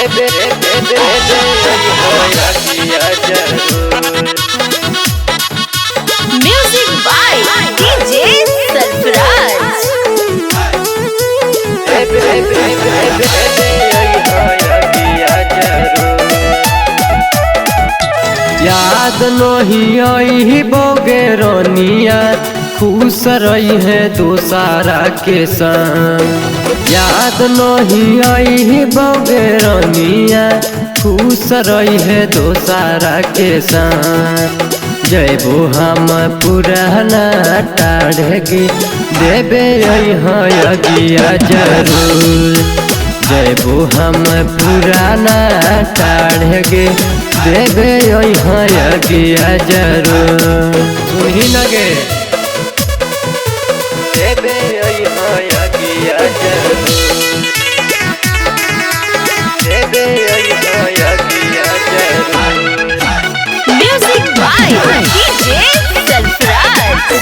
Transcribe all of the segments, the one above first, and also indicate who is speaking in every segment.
Speaker 1: देबे देबे अइहा जरूर।
Speaker 2: Music by DJ Sarfaraz.
Speaker 1: देबे देबे अइहा जरूर। याद नहीं आई बोगेरोनिया, खुश रही है दोसारा के संग। याद नहीं आई बोगेरोनिया, खुश रही है दोसारा के संग। जयबो हम पुराना टाढ़ के देबे अगिया जरूर। जयबो हम पुराना टाढ़ के देबे अगिया जरूर। सुनही नगे देबे अगिया जरूर। देबे अगिया जरूर।
Speaker 2: Music by DJ Sarfaraz.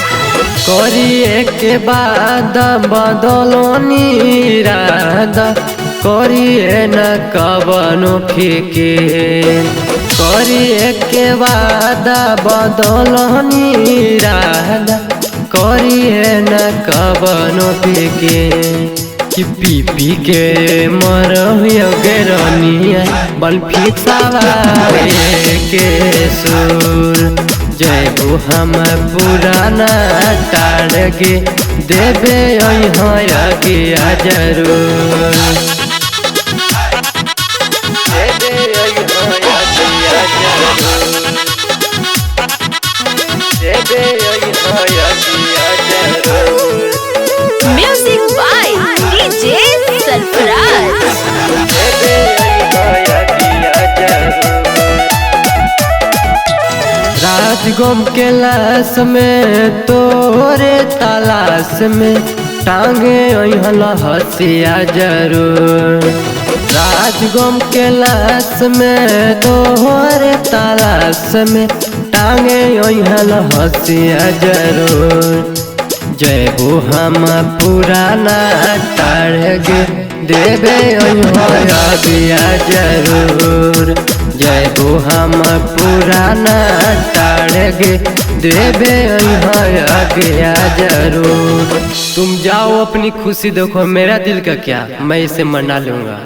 Speaker 1: करिए के बाद बदलो इरादा, करिए न कवनो फिकिर। करिए के बाद बदलो इरादा, करिए न कवनो फिकिर। कि पी पी के मरहिया गेरनिया बल्फी सवारे के सुर। जयबो हम पुराना टाढ़ के देबे अगिया जरूर। देबे अगिया जरूर। देबे अगिया जरूर।
Speaker 2: Music by DJ Sarfaraz.
Speaker 1: देबे अगिया जरूर। राजगम के लाश में तोरे तलाश में टांगे अहल हसिया जरूर। राजगम के लाश में तोरे तलाश में टांगे अहल हसिया जरूर। जयबो हम पुराना टाढ़ के देबे अगिया जरूर। जयबो हम पुराना टाढ़ के देबे अगिया जरूर। तुम जाओ अपनी खुशी देखो, मेरा दिल का क्या, मैं इसे मना लूँगा।